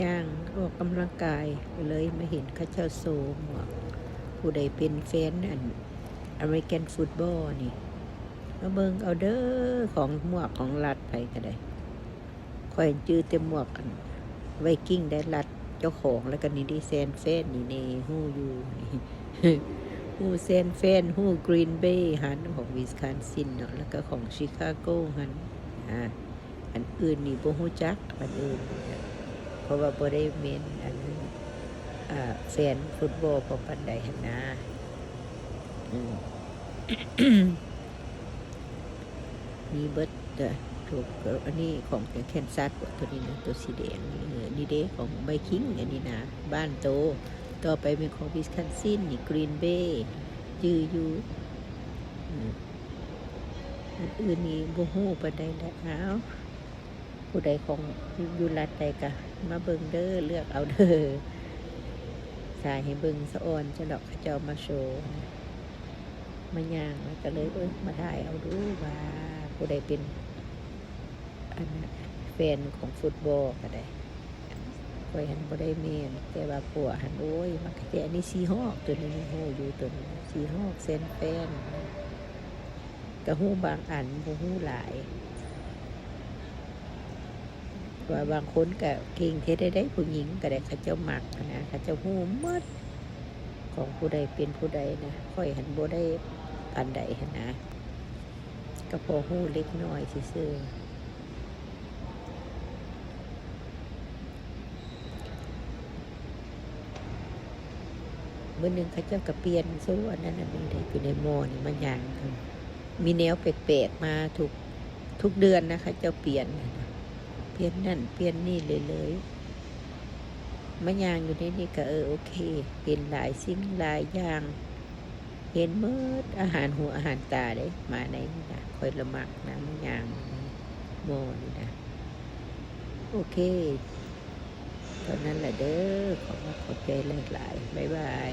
ຍ່າງອອກກຳລັງກາຍ ກໍເລີຍມາເຫັນເຂົາເຈົ້າໂຊໝວກ. ຜູ້ໃດເປັນແຟນອັນ American football ນີ້ ມາເບິ່ງເອົາເດີ ຂອງ ໝວກຂອງລັດໃຜກໍໄດ້. ຂ້ອຍຈື່ແຕ່ໝວກອັນ Viking ໄດ້ ລັດເຈົ້າຂອງ. ແລ້ວກໍນີ້ເດ້ San Fran ນີ້ແນ່ ຮູ້ຢູ່ ຮູ້ San Fran ຮູ້ Green Bay ຫັ້ນ ຂອງ Wisconsin ເນາະ ແລ້ວກໍຂອງ Chicago ຫັ້ນ. ອາ ອັນອື່ນນີ້ບໍ່ຮູ້ຈັກ ອັນອື່ນ ເພາະວ່າບໍ່ໄດ້ແມ່ນອັນ ອາ ແຟນຟຸດບອລພໍປານໃດຫັ້ນນາ. ອືມ ມີເບິດ ເອີ ທຸກ ເອີ ອັນນີ້ຂອງ Kansas ບໍ ໂຕນີ້ນະ ໂຕສີແດງນີ້. ເອີ ນີ້ເດ້ຂອງ Viking ອັນນີ້ນະ ບ້ານໂຕ. ຕໍ່ໄປແມ່ນຂອງ Wisconsin ນີ້ Green Bay ຈື່ຢູ່. ອືມ ອັນອື່ນນີ້ບໍ່ຮູ້ປານໃດແຫຼະ. ອ້າວ ຜູ້ໃດຂອງຢູ່ລັດໃດກະມາເບິ່ງເດີ ເລືອກເອົາເດີ. ຖ່າຍໃຫ້ເບິ່ງສະອອນຊະດອກ ເຂົາເຈົ້າມາໂຊນະ. ມາຍ່າງ ແລ້ວກໍເລີຍ ເອີ ມາຖ່າຍເອົາດູວ່າຜູ້ໃດເປັນ ອັນນະ ແຟນຂອງຟຸດບອລກໍໄດ້. ຂ້ອຍຫັ້ນບໍ່ໄດ້ແມ່ນ ແຕ່ວ່າຜົວຫັ້ນ ໂອ້ຍ ມັກແຕ່ອັນນີ້ Seahawks ໂຕນີ້ ຮູ້ຢູ່ໂຕນີ້ Seahawks San Fran ກໍຮູ້ບາງອັນ ບໍ່ຮູ້ຫຼາຍ. ວ່າບາງຄົນກໍເກັ່ງແທ້ໃດ ຜູ້ຍິງກໍໄດ້ ເຂົາເຈົ້າມັກຫັ້ນນະ ເຂົາເຈົ້າຮູ້ໝົດ ຂອງຜູ້ໃດເປັນຜູ້ໃດນະ. ຂ້ອຍຫັ້ນບໍ່ໄດ້ປານໃດຫັ້ນນະ ກໍພໍຮູ້ເລັກນ້ອຍຊື່ໆ. ມື້ໜຶ່ງເຂົາເຈົ້າກໍປ່ຽນໂຊອັນນັ້ນອັນນີ້ເດ້ ຢູ່ໃນມໍນີ້ ມາຍ່າງ ມີແນວແປກໆມາທຸກ ທຸກເດືອນນະ ເຂົາເຈົ້າປ່ຽນ ປ່ຽນນັ້ນປ່ຽນນີ້ເລື້ອຍໆ. ມາຍ່າງຢູ່ໃນນີ້ກໍ ເອີ ໂອເຄ ເຫັນຫຼາຍສິ່ງຫຼາຍຢ່າງ ເຫັນໝົດ ອາຫານຫູອາຫານຕາເດ້. ມາໃນນີ້ນະ ຂ້ອຍລະມັກນະ ມາຍ່າງໃນມໍນີ້ນະ. ໂອເຄ ເທົ່ານັ້ນລະເດີ ຂອບອົກຂອບໃຈຫຼາຍໆ ບາຍບາຍ.